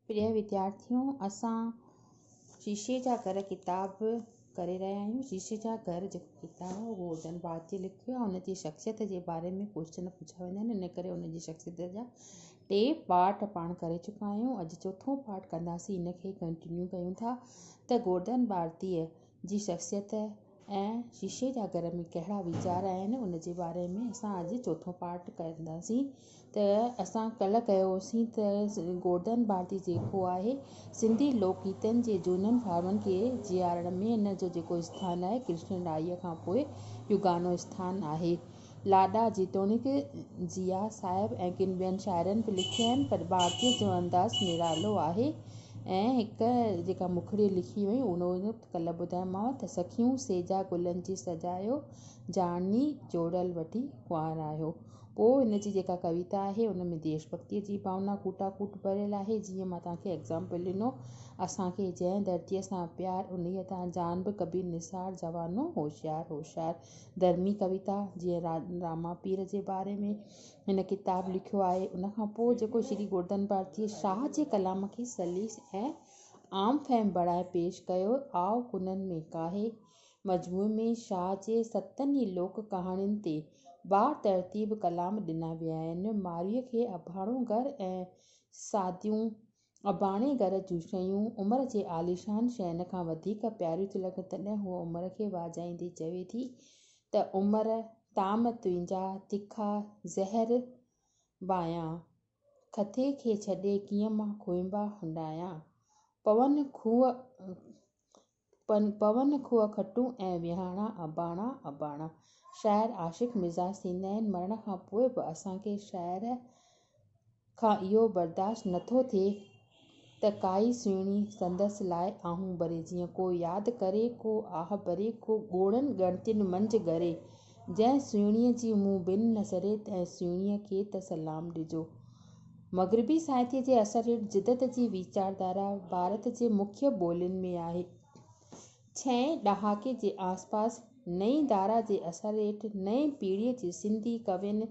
پريه وديارٿيو اسان شيشي جا گهر ڪتاب ڪري رهيا آهيون. شيشي جا گهر جيڪو ڪتاب آهي اهو گورڌن ڀارتي لکيو آهي. ان جي شخصيت جي باري ۾ ڪوئسچن پڇيا ويندا آهن، ان ڪري ان جي شخصيت جا ٽي پارٽ پاڻ ڪري چڪا آهيون. اڄ چوٿون پارٽ ڪنداسين، ان کي ڪنٽينيو ڪيون ٿا ته گورڌن ڀارتيء جي شخصيت ۽ شيشي جا گهر ۾ ڪهڙا ويچار آهن، ان جي باري ۾ اسان اڄ چوٿون پارٽ ڪنداسين. ته اسان ڪلهه ڪيوسين ته گورڌن ڀارتي جيڪو آهي سنڌي لوڪ گيتن جي جهونن فارمن کي جيارڻ ۾ ان جو جيڪو اسٿان آهي ڪرشن رائي کان پوء يگانو اسٿان آهي. لاڏا جيتوڻيڪ ضياء صاحب ۽ ڪن ٻين شاعرن به لکيا آهن، پر ڀارتيء جو انداز نرالو آهي ۽ هڪ جيڪا مکڙي لکي وئي ان ڪلهه ٻڌايومانو ته سکيون سيجا گلن جي سجايو، جاني جوڙل وٺي ڪنوار آيو. پوء هن جي جيڪا ڪويتا آهي ان ۾ ديش ڀڳتيء جي ڀاونا ڪوٽا ڪوٽ ڀريل آهي. جيئن مان توهان کي ايگزامپل ڏنو، اسان کي جنهن ڌرتيء سان پيار، انهيء تان جان به ڪبي نثار، جوانو هوشيار هوشيار. ڌرمي ڪويتا جيئن راما پير جي باري ۾ هن ڪتاب لکيو آهي. ان کان پوء جيڪو شري گورڌن ڀارتيء شاهه جي ڪلام کي سليس ۽ عام فهم بڻائي پيش ڪيو، آء ڪنن ۾ ڪاهي مجموعي ۾ شاهه جي ستن ئي لوڪ ڪهاڻين تي باترتيب ڪلام ڏنا ويا آهن. مارويء کي اباڻو گهر ۽ ساديون اباڻي گهر جون شيون عمر جي عاليشان شين کان وڌيڪ پياريون ٿيون لڳن، تڏهن هوء عمر کي واجهائيندي چوي ٿي ته عمر، طعام تنهنجا تکا زهر ڀانيان، کٿي کي ڇڏي ڪيئن مان کوئنبا هنڊايان. پون کوهه پون کوهه کٽون ۽ ويهاڻا اباڻا اباڻا. شاعر عاشق مزاج ٿيندا آهن. مرڻ کان پوء به اسان کي شاعر کان اهو برداشت نٿو ٿئي ته ڪائي سهڻي سندس لاء آهون ڀري، جيئن ڪو ياد ڪري، ڪو آهه ڀري، ڪو ڳوڙهن ڳڻتين منجهه ڳري. جنهن سهڻيء جي مون بن نه سري، تنهن سهڻيء کي ته سلام ڏجو. مغربي ساهتيه جي اثر هيٺ جدت جي ويچارڌارا ڀارت جي مکيه ٻولين ۾ آهي. ڇهين ڏهاڪي جي آسپاس نئين ڌارا جي اثر هيٺ نئين پيڙهيء جي سنڌي ڪوين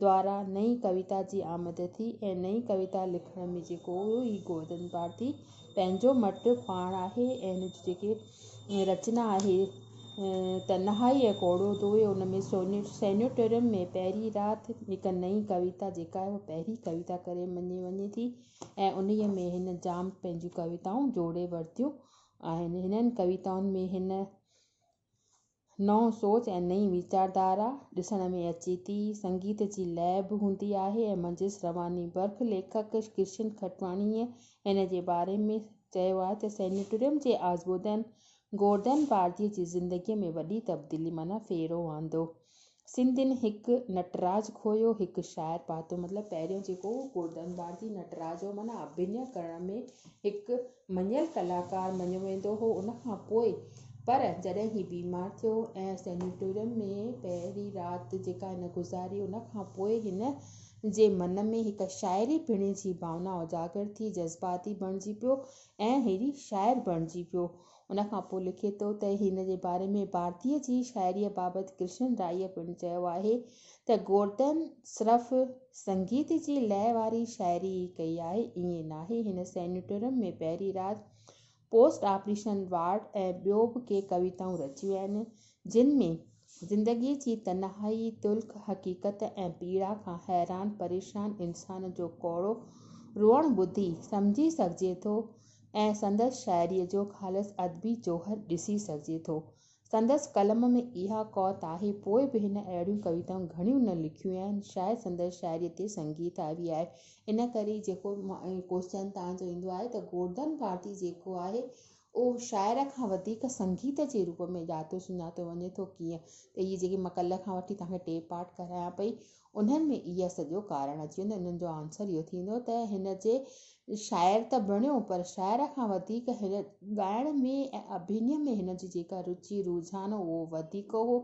دوارا نئين ڪويتا جي آمد ٿي ۽ نئين ڪويتا لکڻ ۾ جيڪو هو هي گورڌن ڀارتي پنهنجو مٽ پاڻ آهي ۽ هن جي جيڪي رچنا آهي تنهائي ۽ ڪوڙو دوئي ان ۾ سينوٽوريم ۾ پهرين رات هڪ نئين ڪويتا جيڪا آهي اها پهرين ڪويتا ڪري مڃي وڃي ٿي ۽ انهيء ۾ هن جام پنهنجون ڪويتائون جوڙي ورتيون آهن. هنن ڪويتائن ۾ هن نئون سوچ ۽ نئين ويچارڌارا ڏسڻ ۾ اچي ٿي. سنگيت جي لئه به هوندي آهي ۽ منجهس رواني. برک ليکڪ ڪرشن کٽواڻيء هن جي باري ۾ چيو آهي ته سينيٽوريم جي آزمودن گورڌن ڀارتيء جي زندگيء ۾ وڏي تبديلي معنيٰ ڦيرو آندو. سنڌين هڪ نٽراج کويو، هڪ شاعر پاتو. مطلب پهريون جيڪو هو گورڌن ڀارتي نٽراج هو معنيٰ اڀنيه ڪرڻ ۾ هڪ مڃيل ڪلاڪار مڃيو ويندو هو. ان کان پوء پر جڏهن هي بيمار ٿيو ۽ سينيٽوريم ۾ پهرين رات جيڪا هن گذاري ان کان پوء هن جي من ۾ هڪ شاعري پڻي جي ڀاونا اجاگر ٿي، جذباتي بڻجي پيو ۽ هي شاعر بڻجي پيو. ان کان پوء لکي ٿو ته هن جي باري ۾ ڀارتيء جي شاعريء بابت ڪرشن رائيء پڻ چيو آهي ته گورڌن صرف سنگيت جي لئه واري شاعري ئي ڪئي آهي، ائين ناهي. هن سينيٽوريم ۾ پهرين رات، پوسٽ آپريشن وارڊ ۽ ٻيو به ڪي ڪويتائون رچيون آهن، جن ۾ زندگيء جي تنهائي، تلخ حقيقت ۽ پيڙا کان حيران پريشان انسان جو ڪوڙو روئڻ ٻڌي سمجهي سگهجي ٿو ۽ سندس شاعريء جو خالص ادبي جوهر ڏسي سگهجي ٿو. سندس قلم ۾ اها قوت آهي، پوء به هن اهڙيون ڪويتائون گهڻيون نه لکيون آهن. شايد سندس شاعريء تي سنگيت حاوي آهي. ان ڪري ئي جيڪو ڪوئسچن توهان جو ايندو آهي ته گورڌن ڀارتي جيڪو آهي اهو شاعر کان وڌيڪ سنگيت جي روپ ۾ ڄاتو سڃاتو وڃي ٿو ڪيئن ته اهي جيڪي مان ڪلهه کان وٺي توهان کي ٽي پارٽ ڪرايان پئي انهن ۾ اهو سڄو ڪارڻ اچي ويندو. انهن جو آنسر اهو ٿيندو ته هن جي شاعر ته بڻيو پر شاعر کان وڌيڪ هن ڳائڻ ۾ ۽ اڀينيه ۾ هن جي جيڪا رچي رجحان هو اهو وڌيڪ هو.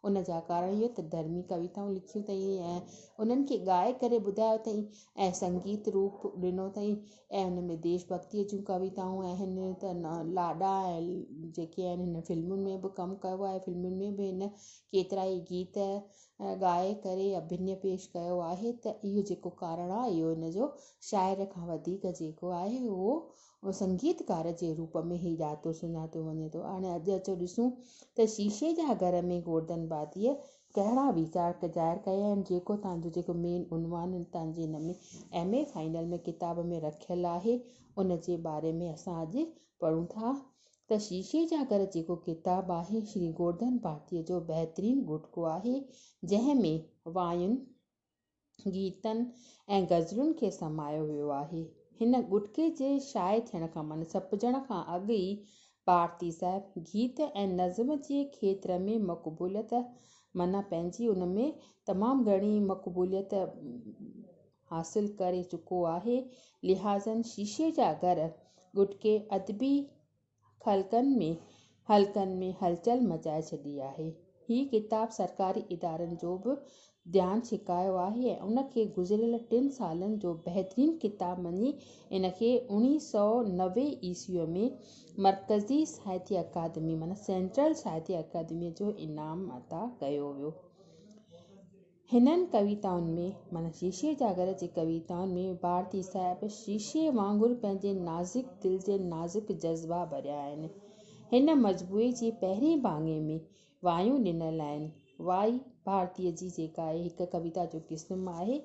ان جا ڪارڻ اهو ته ڌرمي ڪويتائون لکيون اٿئين ۽ انهن کي ڳائي ڪري ٻڌايو اٿئين ۽ سنگيت روپ ڏنو اٿئين ۽ ان ۾ ديش ڀڳتيء جون ڪويتائون آهن ته لاڏا ۽ جيڪي آهن هن فلمن ۾ به ڪم ڪيو آهي. فلمن ۾ به هن ڪيترائي گيت ڳائي ڪري اڀنيه پيش ڪيو آهي ته اهو جيڪو ڪارڻ آهي اهو ان جو شاعر کان وڌيڪ جيڪو آهي اهو سنگيتڪار جي روپ ۾ هي ڄاتو سڃاتو وڃي ٿو. هاڻي اڄ اچو ڏسون ته شيشي جا گهر ۾ گورڌن ڀاتيء ڪهڙا ويچار ظاهر ڪيا آهن جيڪو تان جو جيڪو مين عنوان تان جي هن ۾ ايم اي فائنل ۾ ڪتاب ۾ رکيل آهي ان جي باري ۾ اسان اڄ پڙهون ٿا ته شيشي جا گهر جيڪو ڪتاب آهي شري گورڌن ڀاتيء جو بهترين ڳٽڪو آهي جنهن ۾ واين گيتن ۽ غزلن کي سمايو ويو آهي. هن ڳٽڪي جي شايع ٿيڻ کان معنيٰ ڇپجڻ کان اڳ ئي ڀارتي صاحب گيت ۽ نظم جي کيتر ۾ مقبوليت معنيٰ پنهنجي ان ۾ تمام گهڻي مقبوليت حاصل ڪري چڪو آهي. لهٰذا شيشي جا گهر ڳٽڪي ادبي خلقن ۾ حلقن ۾ هلچل مچائي ڇڏي آهي. هي ڪتاب سرڪاري ادارن جو به ڌيان ڇڪايو آهي ۽ ان کي گذريل ٽن سالن جو بهترين ڪتاب مڃي ان کي اوڻيهه سئو 90 عيسويء ۾ مرڪزي ساهتيه اڪادمي معنيٰ سينٽرل ساهتيه اڪادميء جو انعام عطا ڪيو ويو. هنن ڪويتائن ۾، معنيٰ شيشي جا گهر جي ڪويتائن ۾، ڀارتي صاحب شيشي وانگر پنهنجي نازڪ دل جي نازڪ جذبا ڀريا آهن. هن مجموعي جي پهرين ڀاڱي ۾ وايون ڏنل آهن. وائي ڀارتيء جي جيڪا آهي هڪ ڪويتا جو قسم آهي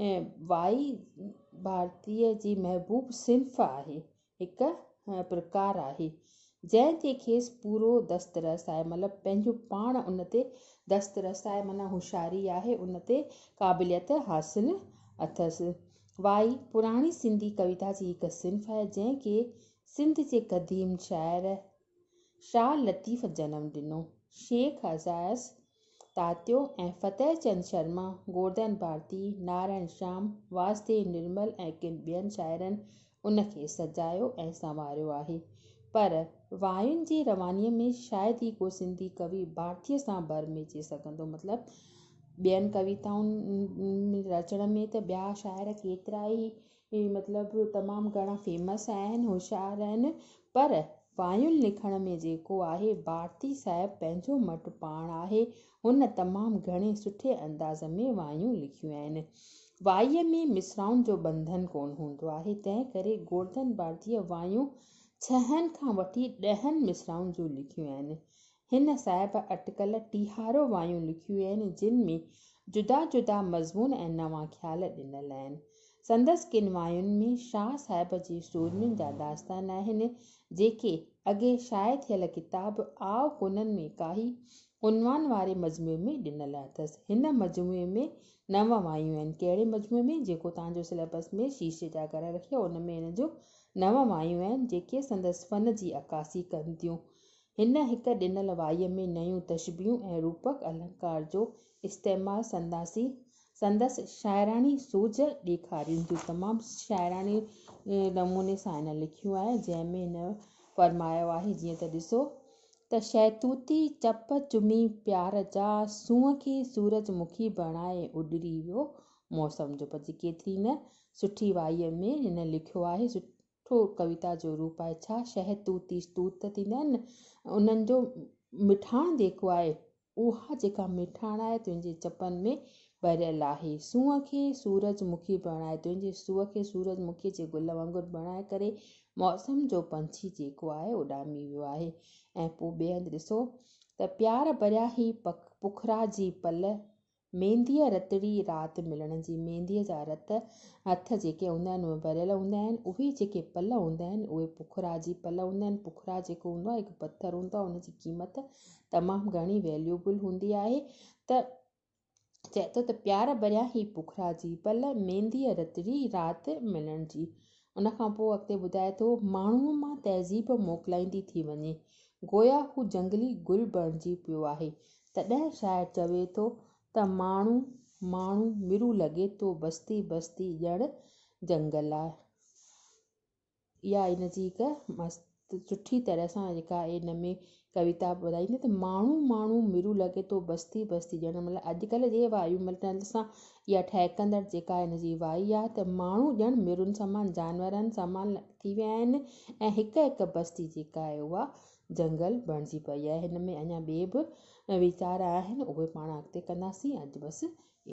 ۽ وائي ڀارتيء جي محبوب صنف آهي. هڪ پرڪار آهي، جنهن تي کيس پورو دسترس آهي، مطلب پنهنجو پاڻ ان تي دسترس آهي معنيٰ هوشياري آهي، ان تي قابليت حاصل اٿس. وائي پراڻي سنڌي ڪويتا جي هڪ صنف آهي، جنهن کي سنڌ جي قديم شاعر شاهه لطيف جنم ڏنو. شيخ اياز تاتيو ۽ فتح چند شرما، گورڌن ڀارتي، نارائڻ شيام، واسديو نرمل ۽ ڪن ٻين شاعرن ان کي سجايو ۽ سنواريو آهي. پر واين جي روانيء ۾ شايد ئي ڪو سنڌي ڪوي ڀارتيء سان ڀر ميچي سگهندو. مطلب ٻين ڪويتائن رچڻ ۾ ته ٻيا شاعر ڪيترائي مطلب تمام گهڻا فيمس آهن، هوشيار آهن، پر واين لکڻ ۾ جيڪو آهي ڀارتي صاحب پنهنجو مٽ پاڻ آهي، هن تمام گهڻي سٺي انداز ۾ وايون لکيون آهن. وائيء ۾ مصراعن جو ٻنڌن ڪونه هوندو آهي، تنهن ڪري گورڌن ڀارتيء وايون ڇهن کان وٺي ڏهن مصراعن جون لکيون آهن. هن صاحب اٽڪل ٽيهارو وايون لکيون آهن، جن ۾ جدا جدا مضمون ۽ نوان خيال ڏنل آهن. سندس ڪن واين ۾ شاهه صاحب جي سورمين جا داستان آهن، جيڪي اڳي شايع ٿيل ڪتاب آء ڪونن ۾ ڪاهي عنوان واري مجموعي ۾ ڏنل اٿس. هن مجموعي ۾ نو وايون آهن. ڪهڙي مجموعي ۾؟ جيڪو توهان جو سليبس ۾ شيشي جا گهر رکيو، ان ۾ هن جون نو وايون آهن، جيڪي سندس فن جي عڪاسي ڪن ٿيون. هن هڪ ڏنل وائيء ۾ نيون تشبيهون ۽ روپڪ النڪار جو استعمال سنداسي سندس شاعراڻي سوجهه ڏيکارين ٿيون. تمام شاعراڻي نموني سان هن لکيون آهي، جنهن ۾ هن فرمايو آهي جيئن ته ڏسو ته شهتوتي چپ چمي پيار جا سونهن کي سورج مکي بڻائي اڏري ويو موسم جو پڇي ڪيتري نه سٺي وائيء ۾ هن لکيو آهي. سٺو ڪويتا جو روپ آهي. ڇا شهد توتي توت ٿيندا آهن نه انهن جو مٺاڻ جيڪو آهي اها جيڪا مٺاڻ آهي تنهنجي چپن ۾ ڀريل آهي. سونهن کي سورج مکي بڻائي تنهنجي سونهن کي سورج مکي جي گل وانگر بڻائي ڪري موسم جو پنڇي جيڪو آهي اڏامي ويو آهي ۽ پوء ٻئي هنڌ ڏسو ته پيار ڀريا هي پکرا جي پل مينديء رتڙي رات ملڻ جي مينديء جا رت هٿ جيڪي هوندا آهن اهي ڀريل هوندا آهن اهي جيڪي پل هوندا آهن اهي پکرا جي پل هوندا آهن پکرا جيڪو هوندو آهي هڪ پٿر هوندو آهي ان جي قيمت تمام گهڻي ويليوبل هوندي آهي ته چئي ٿو ته پيار ڀريا هي پکرا جي پل مينديء رتڙي رات ملڻ جي ان کان پوء اڳتي ٻڌائي ٿو ماڻهوء مان تهذيب موڪلائيندي ٿي وڃي گويا هو جهنگلي گل بڻجي پيو آهي تڏهن شاعر چوي ٿو ته ماڻهو ماڻهو مرو لڳي ٿو بستي بستي ڄڻ جهنگل آ. اها هن جي هڪ مست سٺي طرح سان جيڪا هن ۾ ڪويتا ٻڌائيندي ته ماڻهو ماڻهو مرو لڳي ٿو بستي بستي ڄڻ مطلب اڄڪلهه جي وايو منڊل سان اها ٺهڪندڙ جيڪا هن جي وائي آ ته ماڻهو ڄڻ مرن سمان جانورن سمان ٿي ويا آهن ۽ هڪ هڪ بستي جيڪا آهي اها جنگل بڻجي پئي آهي. هن ۾ اڃا ٻئي به ويچار آهن، اهي پاڻ اڳتي ڪنداسين. اڄ بس.